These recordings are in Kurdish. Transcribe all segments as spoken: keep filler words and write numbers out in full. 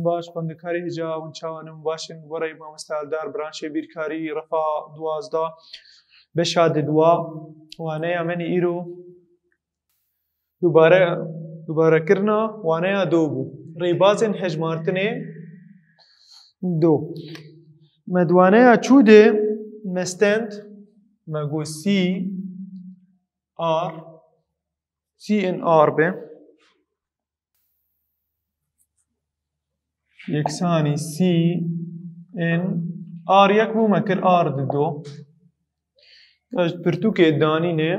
Baş, xwendekarê hêja hûn çawan in? Baş in, we re mamoste Eldar, branşê bîrkarî, refa duwazdeh, beşa di dua. Waneya me nê îro dubare, dubarekirina waneya do bû. Rêbazên hejmartinê do. Me di waneya çû de me stend, me got C R, C in R be. Yeksanî C in R yek bû, me kir R di do. Ez pirtûkê danîne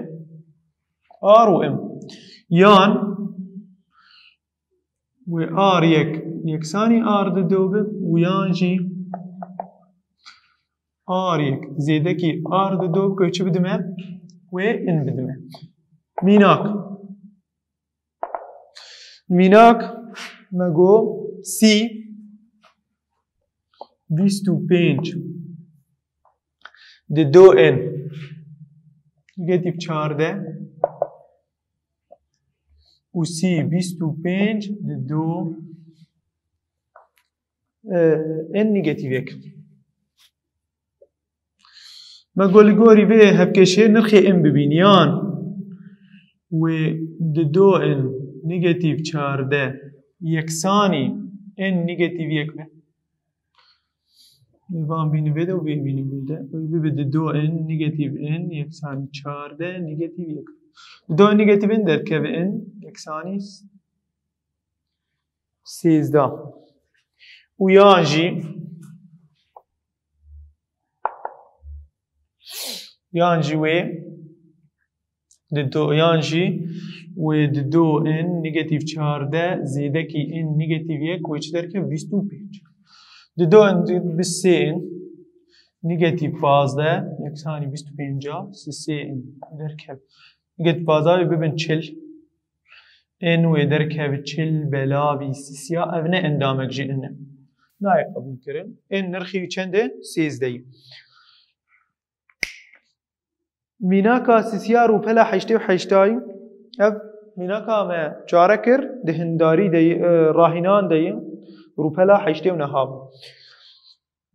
R û M. Yan wê R yek yeksanî R di do be û yan jî R yek zêdekî R di do be, wê çi bidime? Wê in bidime. Mînak. Mînak me got C bîst û pênc di do in, negatîf çardeh, û C bîst û pênc di do, e, in negatîf yek. Me got li gorî vê hevkêşê nirxê in bibîniyan wê di do in negatîf çardeh yeksanî in negatîf yek be. Van bînî vê de û vê bînî vê de. Wê bibe di do in negatîf in yeksanî çardeh negatîf yek. Di do in negatîf in derkeve in yeksanî sêzdeh. Û yan jî, yan jî wê di do, yan jî wê di do in negatîf çardeh zêdekî in negatîf yek wê çi derkeve? Bîst û pênc. Di do in bi sê in negatîf pazdeh yeksanî bîst û pênc a sê in derkev. Negatîf pazdeh wê bibin çil. In wê derkeve çil belavî sisiya, ev ne endamek ji in e. Nayê qebûlkirin. In nirxî wî çend e? Sêzdeh. Mînaka sisiya rûpela heştê û heştayî. Ev mînaka me çare kir, di hindarî de yî, e, rahînan de yî, rûpela heştê û neha bû.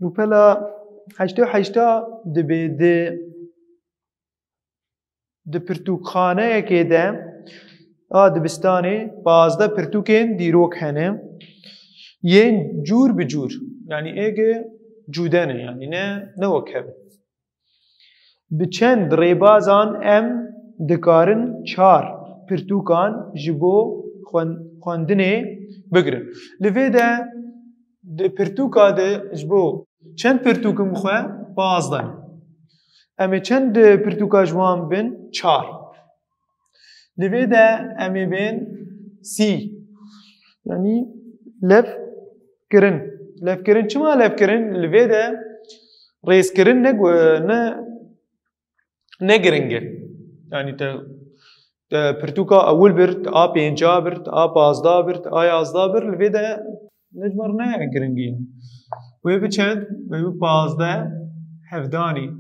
Rûpela heştê û heşta dibe di di pirtûkxaneyekê de a dibistanê pazdeh pirtûkên dîrok hene. Yên cûr bi cûr, yanî êge cude ne, yanî ne, ne wek hev in. Bi çend rêbazan em dikarin çar pirtûkan ji bo xwen-, xwendinê bigirin? Li vê de di pirtûka de ji bo çend pirtûk in bixwe? Pazdeh. Em ê çend pirtûka ji wan bin? Çar. Li vê de em ê bên sî. Yanî lev kirin. Lev kirin. Çima lev kirin? Li vê de rêz kirin ne gu-, ne ne giring e. Yanî te, te pirtûka ewil bir, te a pênca bir, te a pazda bir, te a yazda bir, li vê de ne ji me re ne giring e. Wê bi çend? Wê bi pazdeh, hevdanî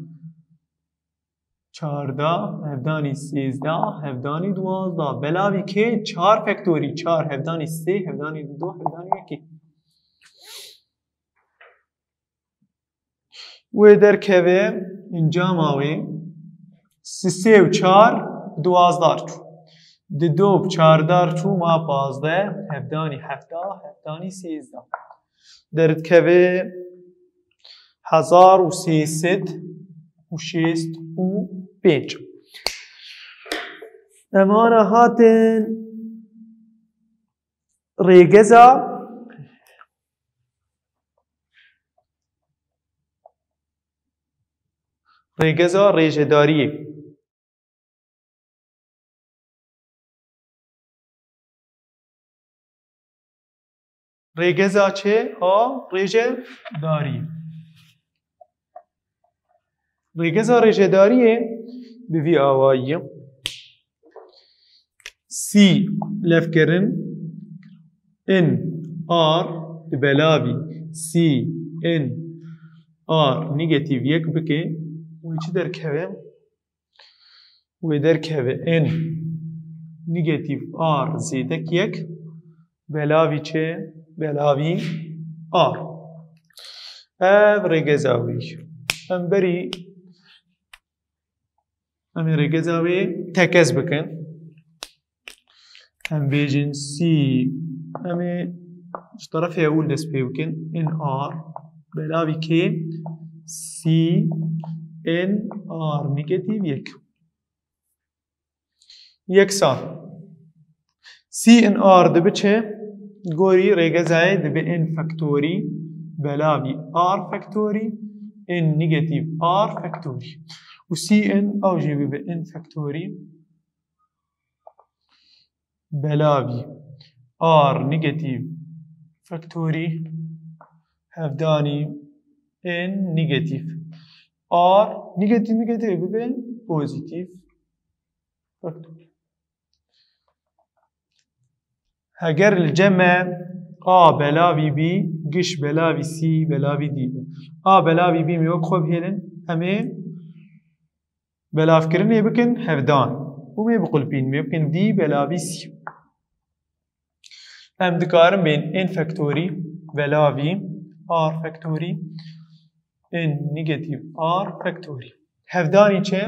çarda, hevdanî sêzda, hevdanî duwazda. Belavî kê? Çar faktorî, çar, hevdanî sê, hevdanî du, hevdanî yekî. Wê derkeve encama wê sisê û çar duwazdar çû. Di do bi çardar çû ma pazdeh, hevdanî hefta, hevdanî sêzda. Derdikeve hezar û sê sed û şêst û pênc. Em ana hatin rêgeza Rêgeza rêjedariyê. Rêgeza çi? A rêjedariyê. Rêgeza rêjedariyê bi vî awayî ye. Sî levkirin in ar di belavî sî in ar negatîf yek bike, wê çi derkeve? Wê derkeve in negatîf ar zêdek yek belavî çi? Belavî R. Ev rêgeza wî. Em berî, em ê rêgeza wê tekez bikin. Em bêjin C, em ê ji terefê ewil dest pê bikin. In R belavî kê? C in R negatîf yek. Yeksan. C in R dibe çi? Gorî rêgezayê dibe in faktorî belavî R faktorî in negatîf R faktorî. Û C in ew jî bibe in faktorî belavî R negatîf faktorî hevdanî in negatîf R negatîf negatîf bibe pozîtîf faktorî. Heger li cem me A belavî B giş belavî C belavî D be. A belavî B me wek xwe bihêlin, em ê belavkirinê bikin hevdan. Û me biqulpîn, me bikin D belavî C. Em dikarin bên in faktorî belavî R faktorî in negatîf R faktorî. Hevdanî çi?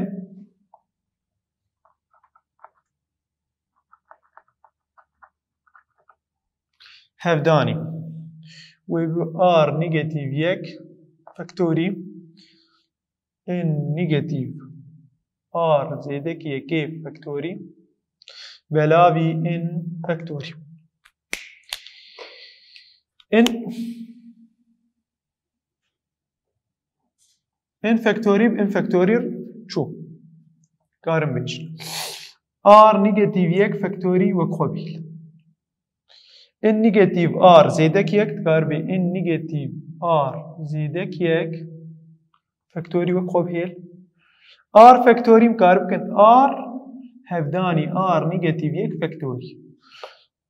Hevdanî. Wê bi R negatîf yek faktorî in negatîf R zêdekî yekê faktorî belavî in faktorî. In, in faktorî bi in faktorî çû. Karim bêjin. R negatîf yek faktorî wek xwe bîl. In negatîf R zêdek yek dikar bê in negatîf R zêdek yek faktorî wek xwe bihêl. R faktorî em kar bikin R hevdanî R negatîf yek faktorî.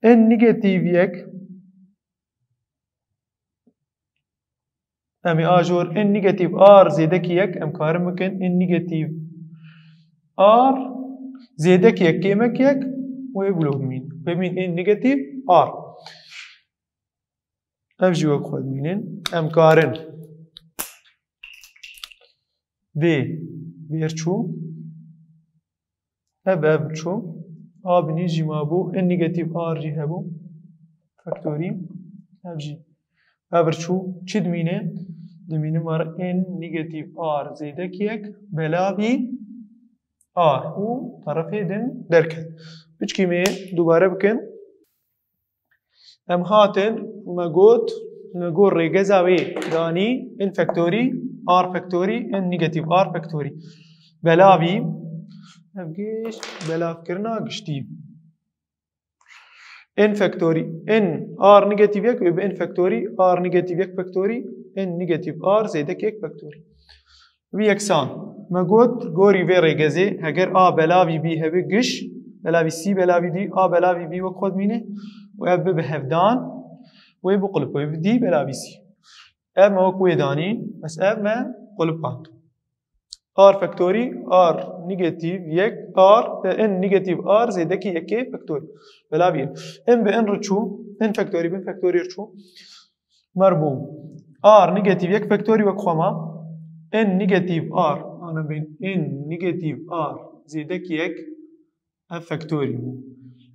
In negatîf yek, em ê ajor in negatîf R zêdekî yek em karin bikin in negatîf R zêdekî yek kêmek yek wê bilo bimîn. Wê bimîn in negatîf R. Ev jî wek xwe dimînin. Em karin vê vêr çû. Ev, ev çû. A binî jî mabû. In negatîf R jî hebû. Faktorî. Ev jî. Ev çû. Çi dimîne? Dimîne mara in negatîf R zêdek yek belavî R û terefê din derket. Piçkî me dubare bikin. Em hatin, me got, me got rêgeza wê danî in faktorî, R faktorî, in negatîf R faktorî. Belavî, ev giş, belavkirina giştî. In faktorî, in R negatîf yek wê bi in faktorî, R negatîf yek faktorî, in negatîf R zêdek yek faktorî. Bi yeksan. Me got, gorî vê rêgezê, heger A belavî B hebe giş, belavî C belavî D, A belavî B wek xwe dimîne û ev bibe hevdan, wê biqulip, wê bi D belavî C. Ev me wek wê danî, bes ev me qulipand. R faktorî, R negatîf yek, R, e, in negatîf R zêdekî yekê faktorî. Belavî in. In bi in re çû, in faktorî, bin faktorî re çû. Mer bû. R negatîf yek faktorî wek xwe ma. In negatîf R. Ana bên in negatîf R zêdek yek. Ev faktorî bû.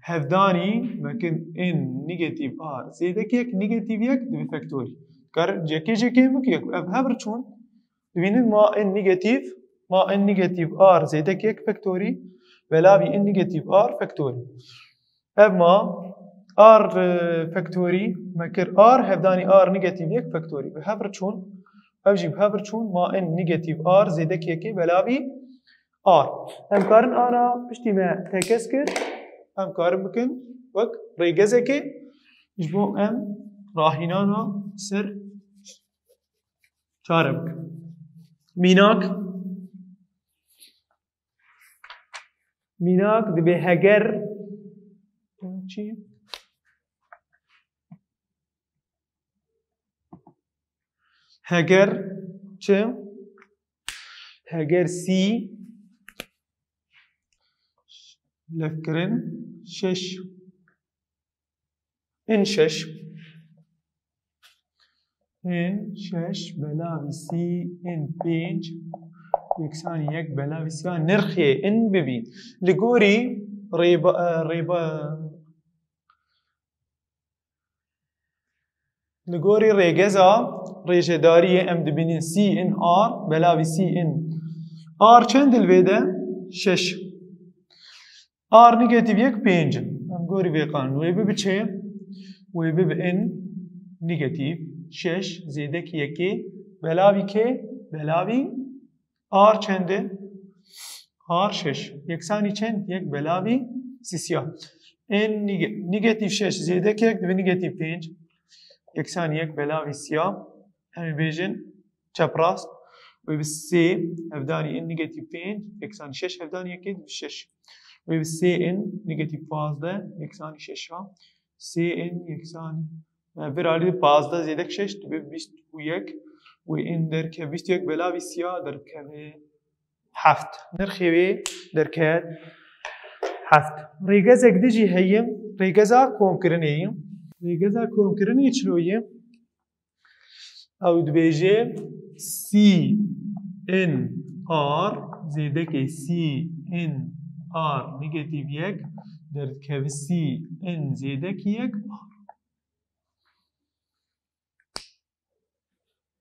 Hevdanî me kir in negatîf R zêdek yek negatîf yek dibe faktorî. Kar cekê cekê bik yek. Ev hev re çûn. Dibînin ma in negatîf, ma in negatîf R zêdek yek faktorî. Belavî in negatîf R faktorî. Ev ma R, e, faktorî me kir R, hevdanî R negatîf yek faktorî. Bi hev re çûn, ev jî bi hev re çûn, ma in negatîf R zêdek yekê belavî R. Em karin ana piştî me tekez kir, em karin bikin wek rêgezekê, ji bo em rahînana ser çare bikin. Mînak, Mînak dibe heger çi? Heger çi? Heger sî levkirin şeş. In şeş. N şeş belavî sî N pênc yeksanî yek belavî sî ya nirxê N bibîn. Li gorî rêba, e, rêba, li gorî rêgeza rêjedariyê em dibînin sî N R belavî sî N R çend li vê de? Şeş. R negatîf yek pênc in. Em gorî vê qanûn. Wê bibe çi? Wê bibe N negatîf şeş zêdekî yekê belavî kê? Belavî R çend e? R şeş. Yeksanî çend? Yek belavî sî sî ya. N neg-, negatîf şeş zêdekî yek dibe negatîf pênc. Yeksanî yek belavî sî ya. Em ê bêjin çeprast. Wê bi sê hevdanî N negatîf pênc, yeksanî şeş hevdanî yekê dibe şeş. Wê bi sê N negatîf pazdeh, yeksanî şeş a. Sê N yeksanî, e, vir alî pazdeh zêdek şeş dibe bîst û yek. Wê N derkeve bîst û yek belavî sî ya derkeve heft. Nirxê wê derket heft. Rêgezek din jî heye, rêgeza komkirinê ye. Rêgeza komkirinê çilo ye? Ew dibêje sî N R zêdekê sî N R negatîf yek derdikeve sî N zêdekî yek R.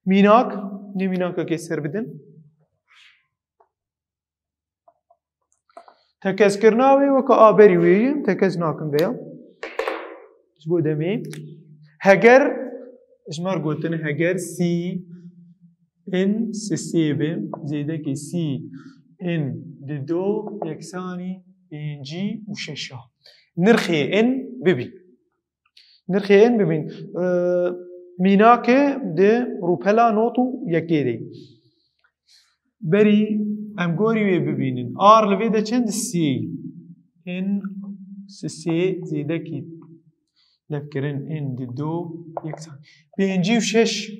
Mînak, nê mînakekê ser bidin. Tekezkirina wê weke a berî wê ye, tekez nakin vêya. Ji bo demê. Heger, ji me re gotin, heger sî N sisê be, zêdekê sî N dido yeksanî pêncî û şeş a. Nirxê N bibî. Nirxê N bibîn. E, mînakê di rûpela not û yekê de. Berî em gorî wê bibînin. R li vê de çend? Sê. N sisê zêdekî levkirin N dido yeksan. Pêncî û şeş.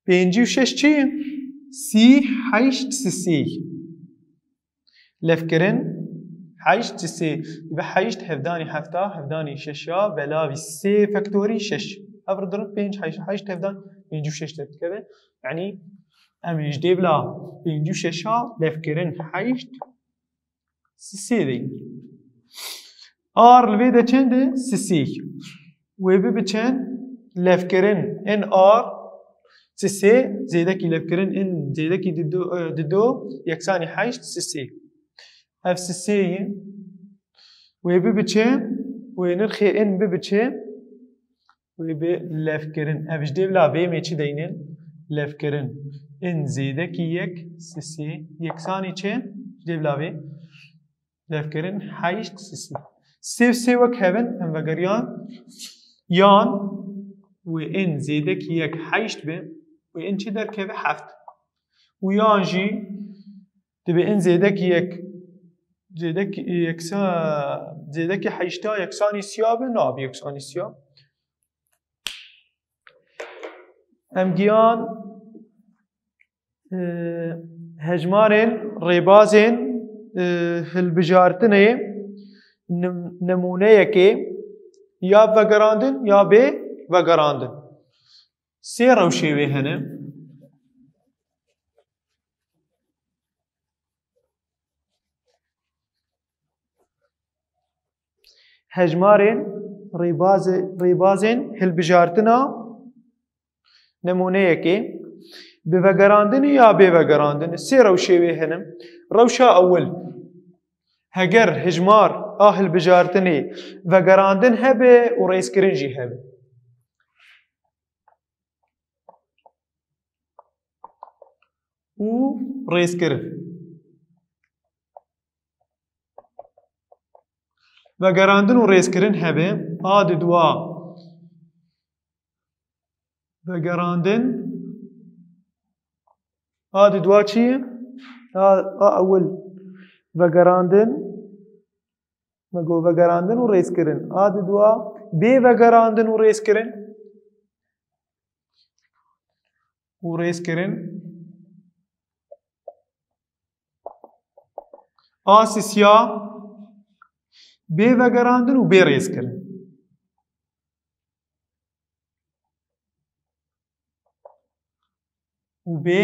Pêncî û şeş çi? Sî heşt sisê. Levkirin heşt sisê. Dibe heşt hevdanî hefta, hevdanî şeş a, belavî sê faktorî şeş. Ev re dirin pênc heşt, heşt hevdan pêncî û şeş derdikeve. Yanî em ê ji dê bila pêncî û şeş a levkirin heşt sisê deyîn. R li vê de çend e? Sisê. Wê bibe çend? Levkirin N R sisê zêdekî levkirin N zêdekî dido, e, dido yeksanî heşt sisê. Ev sisê ye. Wê bibe çi? Wê nirxê N bibe çi? Wê bi levkirin. Ev ji dê bila vê em ê çi deynin? Levkirin N zêdekî yek sisê yeksanî çi? Ji dê bila vê levkirin heşt sisê. Sê û sê wek hev in, em vegeriyan. Yan wê N zêdekî yek heşt be, wê N çi derkeve? Heft. Û yan jî dibe N zêdekî yek, zêdekî yeksa-, zêdekî heşta yeksanî sî ya be, nabe yeksanî sî ya. Em giyan, e, hejmarên rêbazên, e, hilbijartinê nim-, nimûneyekê ya vegerandin ya bê vegerandin. Sê rewşê wê hene. Hejmarên rêbazê-, rêbazên hilbijartina nimûneyekê bi vegerandinê ya bê vegerandinê. Sê rewşê wê hene. Rewşa ewil, heger hejmar a hilbijartinê vegerandin hebe û rêzkirin jî hebe. Û rêzkirin. Vegerandin û rêzkirin hebe, a di dua vegerandin, a di dua çi ye? A, a ewil vegerandin, me got vegerandin û rêzkirin. A di dua bê vegerandin û rêzkirin. Û rêzkirin. A sisya bê vegerandin û bê rêzkirin. û bê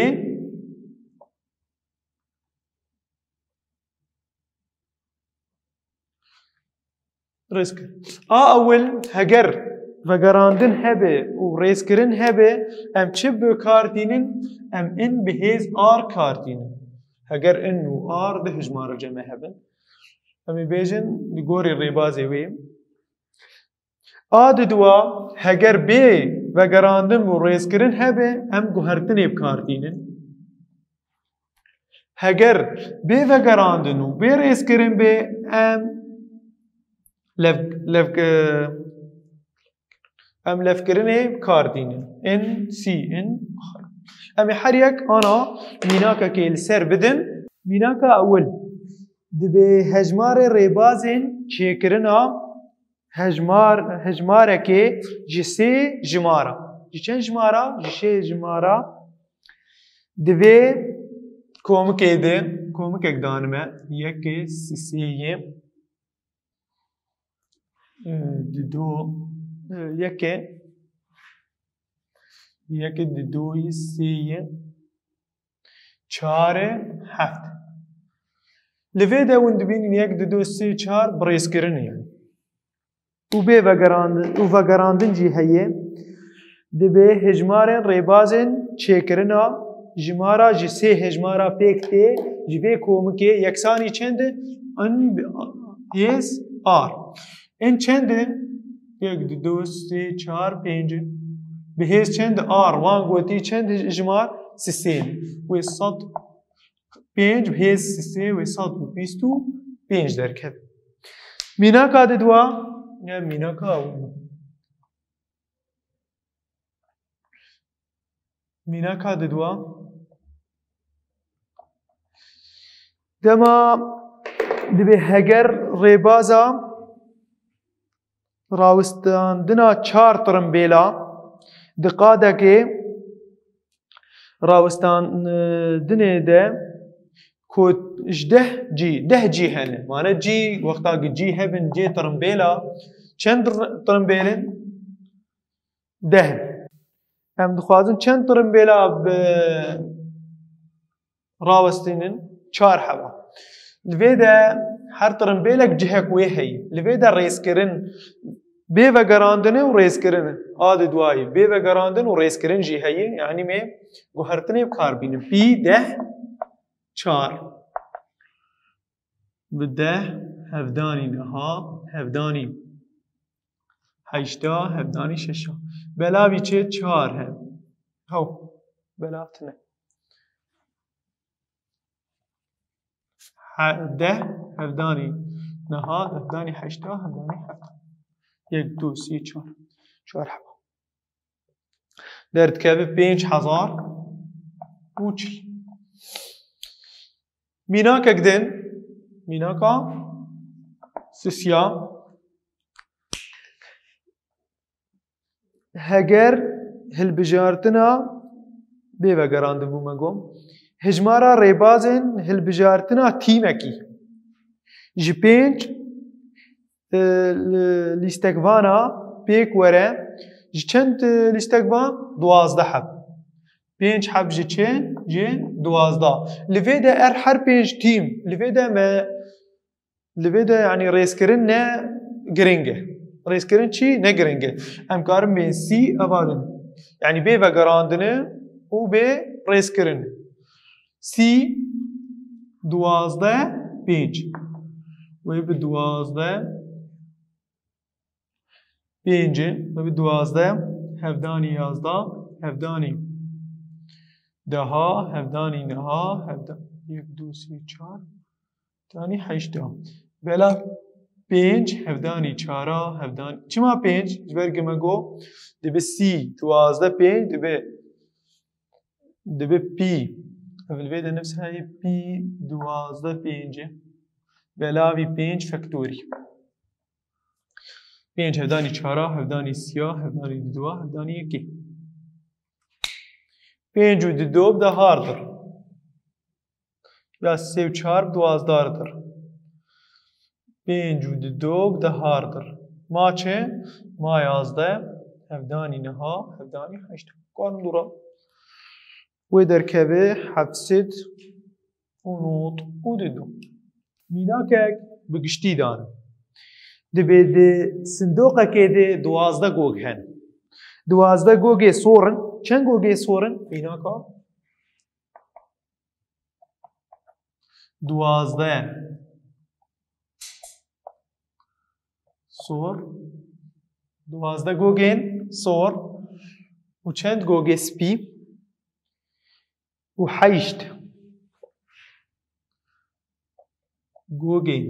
rêzkirin. A ewil, heger vegerandin hebe û rêzkirin hebe, em çi bi kar tînin? Em in bi hêz ar kar tînin. Heger in û ar di hejmara cem hebin, em ê bêjin di gorî rêbazê wê. A diduwa, heger bê vegerandin û rêzkirin hebe, em guhertinê bi kar tînin. Heger bê vegerandin û bê rêzkirin bê, em lev-, lev-, em levkirinê bi kar tînin. In, sî, in, ar. Em ê her yek ana mînakekê li ser bidin. Mînaka ewil, dibê hejmarê rêbazên çêkirina hejmar-, hejmarekê ji sê jimara. Ji çend jimara? Ji sê jimara. Divê komikê de, komikek danime, yekê sisê yê, e, dido, e, yekê, yekê dido yê sê yê, çar ê, heft. Li vê de hûn dibînin yek, dido, sê, çar bi rêzkirin e yani. Û bê vegerandin, û vegerandin jî heye. Dibê hejmarên rêbazên çêkirina jimara ji sê hejmara pêk tê, ji vê komikê yeksanî çend e? In bi hêz ar. In çend in? Yek, dido, sê, çar, pênc in. Bi hêz çend e? Ar. Wan gotî çend jimar? Sisê. Wê sed pênc bi hêz sisê wê sed û bîst û pênc derkeve. Mînaka diduwa, ya mînaka, mînaka diduwa. Dema dibê heger rêbaza rawestandina çar tirimbêla di qadekê rawestandinê de ku ji deh cî, deh cî hene. Mane cî, wexta ku cî hebin cê tirimbêla, çend r-, tirimbêl in? Deh in. Em dixwazin çend tirimbêla bi rawestînin? Çar heba. Li vê de her tirimbêlek cihek wê heyî. Li vê de rêzkirin bê vegerandinê û rêzkirin. A di duayî bê vegerandin û rêzkirin jî heyî. Yanî me guhertinê bi kar bînin. Pî deh çar. Bi deh, hevdanî niha, hevdanî heşta, hevdanî şeşa. Belavî çê çar he. Hew, belav tune. He-, deh, hevdanî niha, hevdanî heşta, hevdanî heft. Yek, du, sê, çar. Çar heba. Derdikeve pênc hezar û çil. Mînakek din, mînaka sisiya. Heger hilbijartina, bê vegerandin bû me got, hejmara rêbazên hilbijartina tîmekî ji pênc, e, li-, lîstekvana pêk were, ji çend, e, lîstekvan? Duwazdeh heb. Pênc heb ji çi? Ji duwazdeh. Li vê de er her pênc tîm, li vê de me Li vê de, yanî, rêzkirin ne giring e. Rêzkirin çi? Ne giring e. Em karin bên sî eva din. Yanî bê vegerandine û bê rêzkirin. Sî, duwazdeh, pênc. Wê bi duwazdeh, pênc e, bi duwazdeh, hevdanî yazdeh, hevdanî deha, hevdanî niha, hevda-, yek, du, sê, çar, hevdanî heşta. Bela pênc, hevdanî çara, hevdanî. Çima pênc? Ji ber ku me got, dibe sî, duwazdeh, pênc, dibe, dibe pî. Ev li vê de nifs heye, pî duwazdeh pênc e. Belavî pênc faktorî. Pênc hevdanî çara, hevdanî siya, hevdanî diduwa, hevdanî yekê. Pênc û dido bi dehardir. Ya sê û çar bi duwazdardir. Pênc û dido bi dehardir. Ma çi? Ma yazdeh, hevdanî niha, hevdanî heşt. Karin dûra. Wê derkeve heft sed û nod û didu. Mînakek bi giştî dane. Dibê di sindoqekê de duwazdeh gog hene. Duwazdeh gogê sor in. Çend gogê sor in? Mînaka duwazdeh. Sor. Duwazdeh gogên sor. Û çend gogê spî? Û heşt gogên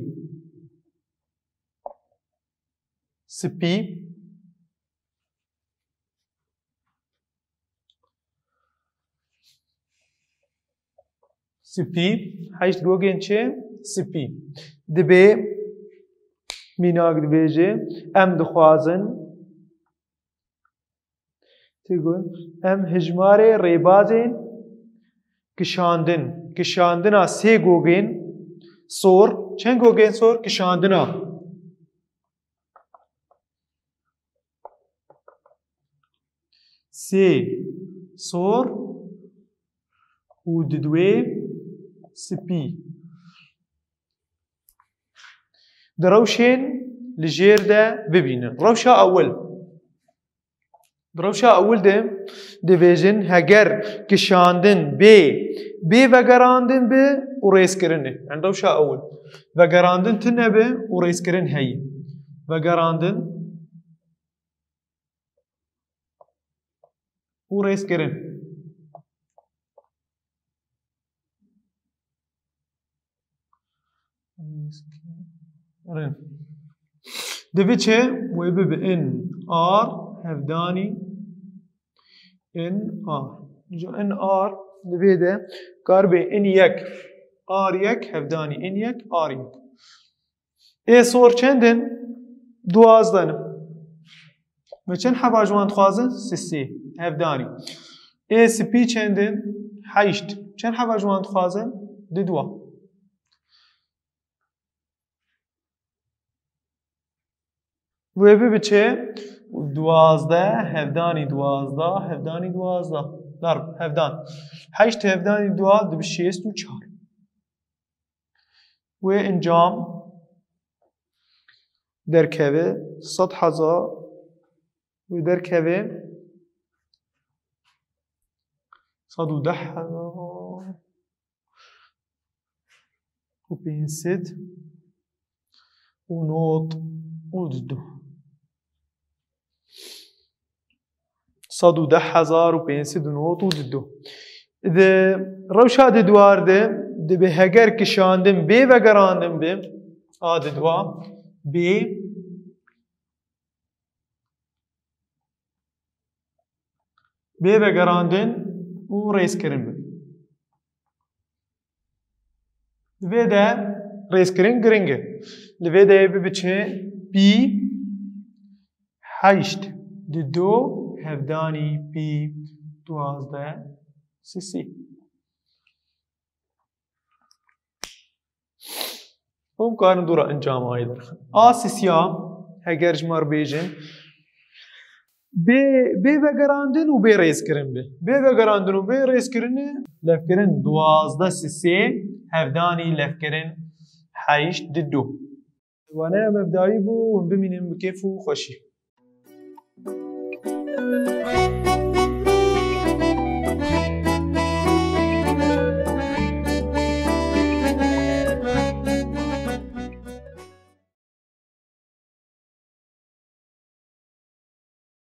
spî. Spî, heşt gogên çi? Spî. Dibê mînak dibêje, em dixwazin, tê got, em hijmarê rêbazên kişandin, kişandina sê gogên sor, çend gogên sor? Kişandina sê sor û diduê spî. Di rewşên li jêr de bibînin. Rewşa ewil. Di rewşa ewil de dibêjin heger kişandin bê, bê vegerandin bi û rêzkirin e. Yani rewşa ewil. Vegerandin tune bi û rêzkirin heye. Vegerandin û rêzkirin. Rêzkirin. Divê çi? Wê bibe in R hevdanî in R. Ji in R divê de kar bê in yek R yek hevdanî in yek R yek. Ê sor çend in? Duwazdeh in. Ve çend heba ji wan dixwazin? Sisê. Hevdanî. Ê spî çend in? Heşt. Çend heba ji wan dixwazin? Diduwa. Wê bibe çi? Duwazdeh, hevdanî duwazdeh, hevdanî duwazdeh. Darb, hevdan. Heşt hevdanî duwa dibe şêst û çar. Wê encam derkeve sed hezar, wê derkeve sed û deh hezar û pênc sed û nod û didu. Sed û deh hezar û pênc sed û nod û didu. Di rewşa di duwar de dibe heger kişandin bê vegerandin bi, a di duwa bê, bê vegerandin û rêzkirin bi. Di vê de rêzkirin giring e. Li vê de yê bibe çi? Pî heşt didu hevdanî pî duwazdeh sisê. Hûn karin dûra encama wê derxin. A sisiya, heger ji me re bêjin, bê, bê vegerandin û bê rêzkirin be. Bê vegerandin û bê rêzkirinê levkirin duwazdeh sisê, hevdanî levkirin heşt didu. Waneya me bi dawî bû, hûn bimînin bi kêf û xweşî.